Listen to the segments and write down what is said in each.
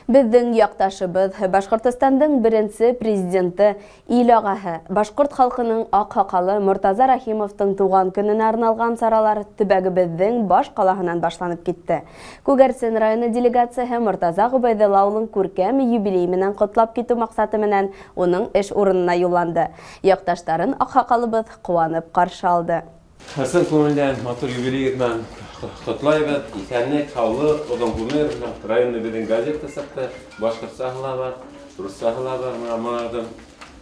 Беҙҙең яҡташыбыҙ, Башҡортостандың беренсе президенты, ил ағаһы, башҡорт халҡының аҡһаҡалы Мортаза Рәхимовтың тыуған көнөнә арналған саралар төбәгебеҙҙең баш ҡалаһынан башланып китте. Күгәрсен районы делегацияһы Мортаза Ғөбәйҙулла улын күркәм юбилей менән ҡотлап китеү маҡсаты менән уның эш урынына юлланды. Яҡташтарын аҡһаҡалыбыҙ ҡыуанып ҡаршы алды. Ысын күңелдән матур юбилейегеҙ менән ҡотлайбыҙ. Иҫәнлек, һаулыҡ, оҙон ғүмер. Районный беҙҙең газета сыҡты. Башҡортсаһы ла бар, руссаһы ла бар. Мына мынарҙың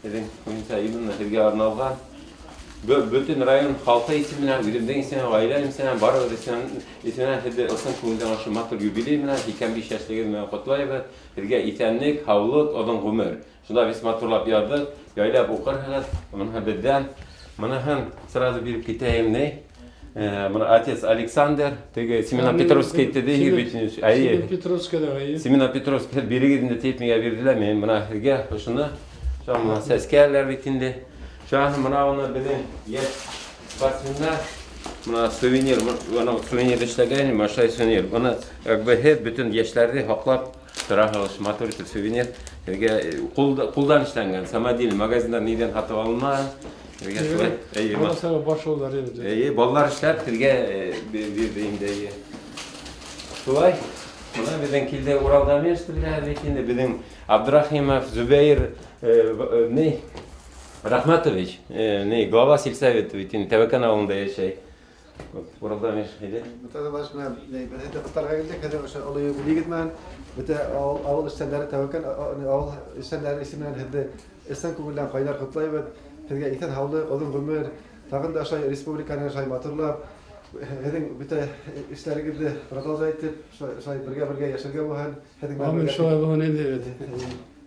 беҙҙең буйынса именно һеҙгә арналған. Бөтөн район халҡы исеменән, үҙемдең исеменән, ғаилә исеменән, барыбыҙ исеменән һеҙҙе ысын күңелдән ошо матур юбилей менән, 85 йәшлегегеҙ менән ҡотлайбыҙ. Һеҙгә иҫәнлек, һаулыҡ, оҙон ғүмер. Шунда беҙ матурлап яҙҙыҡ, яйлап уҡырһығыҙ. Быныһы беҙҙән. Мыныһын сразу биреп китәйем, ни? Мына отец Александр, теге Семена Петровский теде, Семена Петровскийҙа, әйе. Семена Петровский бирегеҙ инде тип миңә бирҙеләр. Мин мына һеҙгә ошоно, шул мына сәскәләр бит инде. Шуны мына уны беҙҙең йәш спортсмендар, мына сувенир, мына сувенир эшләгән, машай сувенир. Быны как бы һеҙ бөтөн йәштәрҙе һаҡлап тораһығыҙ, матур итеп сувенир. Һеҙгә ҡулдан эшләнгән, самодельный, магазиндан ниҙән һатып алынмаған. Эйе, балалар эшләп һеҙгә бирҙе инде, эйе. Шулай, мына беҙҙең килде Уралда беләһегеҙ бит инде, беҙҙең Абдрахимов Зубәйр, ни, Рахматович, ни, глава сельсовета бит инде, Тәүәкән ауылында йәшәй. Уралда иде. Бөтә баш менән, беҙ һеҙҙе ҡотларға килдек, һеҙҙең ошо оло юбилейегеҙ менән, бөтә ауыл эшсәндәре, Тәүәкән ауыл эшсәндәре исеменән һеҙҙе ысын күңелдән ҡайнар ҡотлайбыҙ. Һеҙгә иҫән һаулыҡ, оҙон ғүмер, тағын да ошолай республиканы ошолай матурлап, һеҙҙең бөтә эштәрегеҙҙе продолжать итеп, ошолай бергә-бергә йәшәргә булһын. Һеҙҙең менән Амин, бергә шулай булһын инде бит.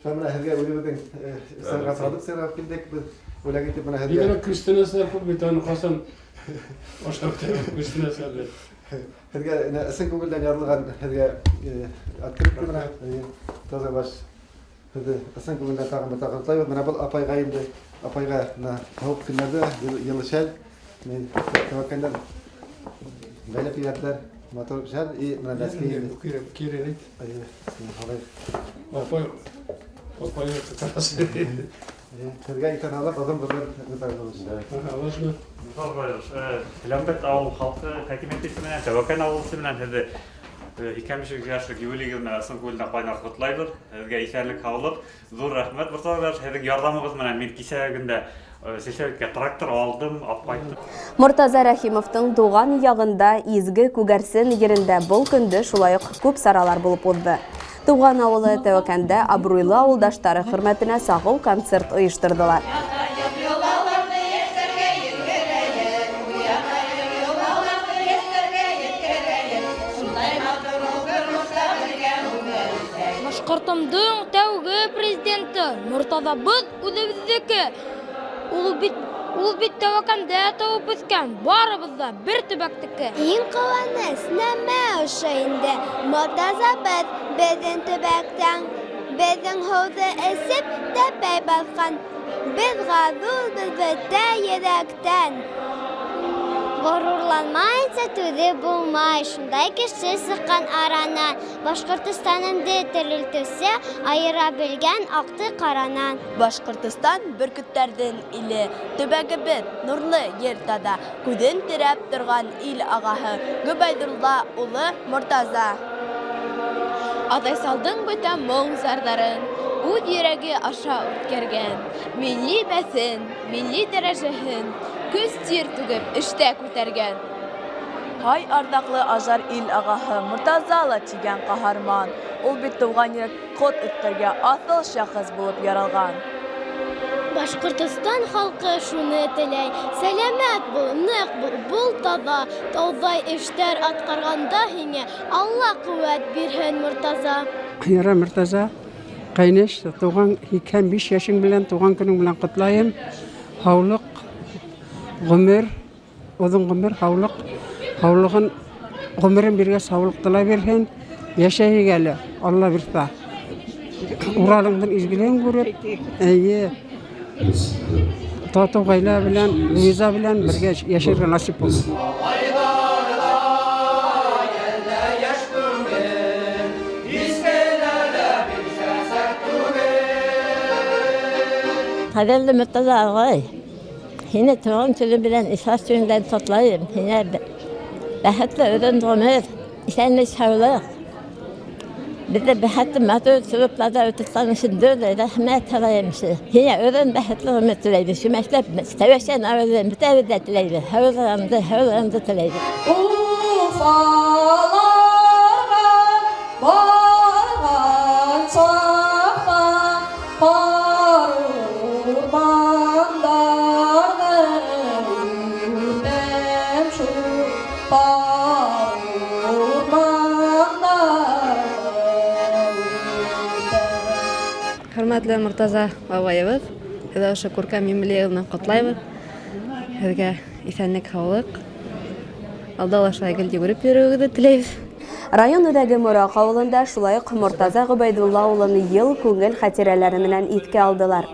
Шулай менән һеҙгә үҙебеҙҙең сәнғәт продукциялар алып килдек беҙ. Бүләк итеп менә һеҙгә. Бигерәк күстәнәсләр күп бит, аны ҡасан ашап тә күстәнәсләр бит. Һеҙгә менә ысын күңелдән яҙылған һеҙгә открытка менә, таза баш. Һеҙҙе ысын күңелдән тағын бер тапҡыр ҡотлайбыҙ. Менә был апайға инде, апайға менә һыуыҡ көндәрҙә йылы шәл, мин тәүәккәлдән бәйләп ебәрҙеләр. Матур шәл и менә нәски инде. Кире, кире әйт. Әйе, алай. Апай, апай ҡарасы. Һеҙгә иҫән һаулыҡ, оҙон ғүмер теләйбеҙ. Ләмберт ауыл халҡы хакимиәте исеменән, Тәүәкән ауылы исеменән һеҙҙе 85 йәшлек юбилейегеҙ менән ысын күңелдән ҡайнар ҡотлайбыҙ. Һеҙгә иҫәнлек, һаулыҡ, ҙур рәхмәт, Мортаза. Һеҙҙең ярҙамығыҙ менән мин кисә көндә сельсоветкә трактор алдым, алып ҡайттым. Мортаза Рәхимовтың тыуған яғында изге Күгәрсен ерендә был көндө шулай уҡ күп саралар булып уҙҙы. Тыуған ауылы Тәүәкәндә абруйлы ауылдаштары хөрмәтенә сағыу концерт ойошторҙолар. Башҡортомдоң тәүге президенты Мортазабыҙ үҙебеҙҙеке. Ул бит Тәүәкәндә тыуып үҫкән, барыбыҙ ҙа бер төбәктеке. Иң ҡыуаныс нәмә ошо инде? Мортазабыҙ беҙҙең төбәктән, беҙҙең һыуҙы эсеп тәпәй баҫҡан. Беҙ ғаҙулбыҙ бөтә йөрәктән. Ғорурланмайынса түҙеп булмай, шундай кеше сыҡҡан аранан. Башҡортостанымды терелтеүсе, айыра белгән аҡты ҡаранан. Башҡортостан бөркөттәрҙең иле, төбәгебеҙ нурлы ер таҙа, күҙен терәп торған ил ағаһы Ғөбәйҙулла улы Мортаза. Атайсалдың бөтә моң зарҙарын үҙ йөрәге аша үткәргән, милли бәҫен, милли дәрәжәһен көс тир түгеп эштә күтәргән. Һай арҙаҡлы ажар ил ағаһы Мортаза ла тигән ҡаһарман. Ул бит тыуған ерҙә ҡот өҫтәргә аҫыл шәхес булып яралған. Башҡортостан халҡы шуны теләй: сәләмәт бул, ныҡ бул, бул таҙа. Тауҙай эштәр атҡарғанда һиңә Алла ҡеүәт бирһен, Мортаза. Яра Мортаза, ҡәйнеш, тыуған 85 йәшең белән, тыуған көнөң белән ҡотлайым. Һаулыҡ, ғүмер, оҙон ғүмер, һаулыҡ, һаулығын, ғүмерен биргәс һаулыҡ тела бирһен. Йәшәйек әле, Алла бирһә. Уралыңдың изгелеген күреп, эйе, татыу ғаилә белән, Луиза белән бергә йәшәргә насип булһын. Ҡәҙерле Мортаза ағай, һине тыуған көнө менән ихлас күңелдән ҡотлайым. Һиңә бәхетле оҙон ғүмер, иҫәнлек, һаулыҡ. Беҙҙе бәхетле матур торопларҙа ултыртҡан өсөн ҙур рәхмәт һорайым. Һиңә оҙон бәхетле ғүмер теләйбеҙ. Күмәкләп Тәүәкән ауылы бөтәбеҙ ҙә теләйбеҙ. Һаулығыңды, һаулығыңды теләйбеҙ. Уфаларға барған саҡта ҡар урмандарҙы үтәм шул, ҡар урмандарҙы үтәм. Хөрмәтле Мортаза бабайыбыҙ, һеҙҙе ошо күркәм юбилейығыҙ менән ҡотлайбыҙ. Һеҙгә иҫәнлек, һаулыҡ, алда ла шулай гел йүгереп йөрөүегеҙҙе теләйбеҙ. Район үҙәге Мораҡ ауылында шулай уҡ Мортаза Ғөбәйҙулла улын йыл күңел хәтирәләре менән иҫкә алдылар.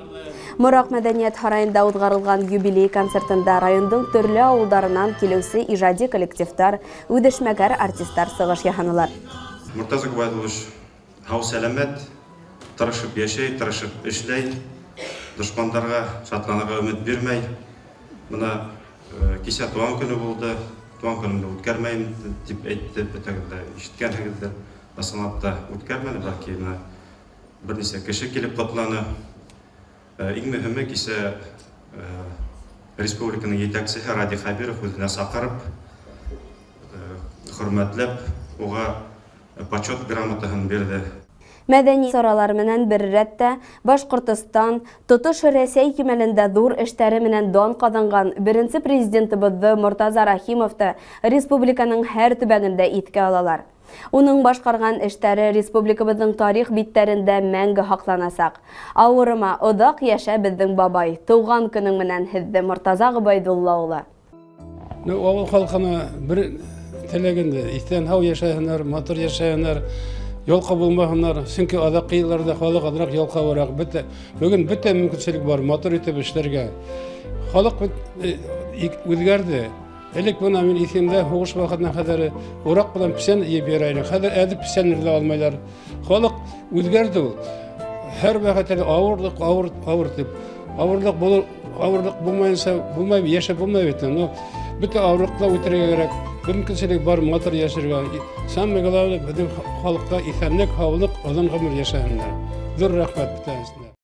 Мораҡ мәҙәниәт һарайында уҙғарылған юбилей концертында райондың төрлө ауылдарынан килеүсе ижади коллективтар, үҙешмәкәр артистар сығыш яһанылар. Мортаза Ғөбәйҙуллович һау сәләмәт, тырышып йәшәй, тырышып эшләй, дошмандарға шатланырға өмөт бирмәй. Бына кисә тыуған көнө булды. Тыуған көнөмдө үткәрмәйем тип әйтте, бөтәгеҙ ҙә ишеткәнһегеҙҙер. Ысынлап та үткәрмәне, бәлки бына бер нисә кеше килеп ҡотланы. Иң мөһиме кисә республиканың етәксеһе Радий Хәбиров үҙенә саҡырып, хөрмәтләп, уға почет грамотаһын бирҙе. Мәҙәни саралар менән бер рәттә Башҡортостан тотош Рәсәй кимәлендә ҙур эштәре менән дан ҡаҙанған беренсе президентыбыҙҙы Мортаза Рәхимовты республиканың һәр төбәгендә иҫкә алалар. Уның башҡарған эштәре республикабыҙҙың тарих биттәрендә мәңге һаҡланасаҡ. Ауырыма, оҙаҡ йәшә беҙҙең бабай. Тыуған көнөң менән һеҙҙе, Мортаза Ғөбәйҙулла улы. Ауыл халҡына бер теләгенде, иҫән һау йәшәһенәр, матур йәшәһенәр, ялҡау булмаһындар. Сөнки аҙаҡҡы йылдарҙа халыҡ аҙыраҡ ялҡауыраҡ. Бөгөн бөтә мөмкинселек бар матур итеп эшләргә. Халыҡ үҙгәрҙе. Элек бына мин иҫемдә һуғыш ваҡытына хәҙер ураҡ менән песән йыйып йөрөй инек. Хәҙер әҙер песәнде лә алмайлар. Халыҡ үҙгәрҙе ул. Һәр ваҡыт әле ауырлыҡ, ауыр, ауыр тип. Ауырлыҡ булыр, ауырлыҡ булмайынса булмай, йәшәп булмай бит. Но бөтә ауырлыҡты үтергә кәрәк. Мөмкинселек бар матур йәшәргә. Самое главное, беҙҙең халыҡта иҫәнлек, һаулыҡ, оҙон ғүмер йәшәһеннәр. Ҙур рәхмәт бөтәһенә.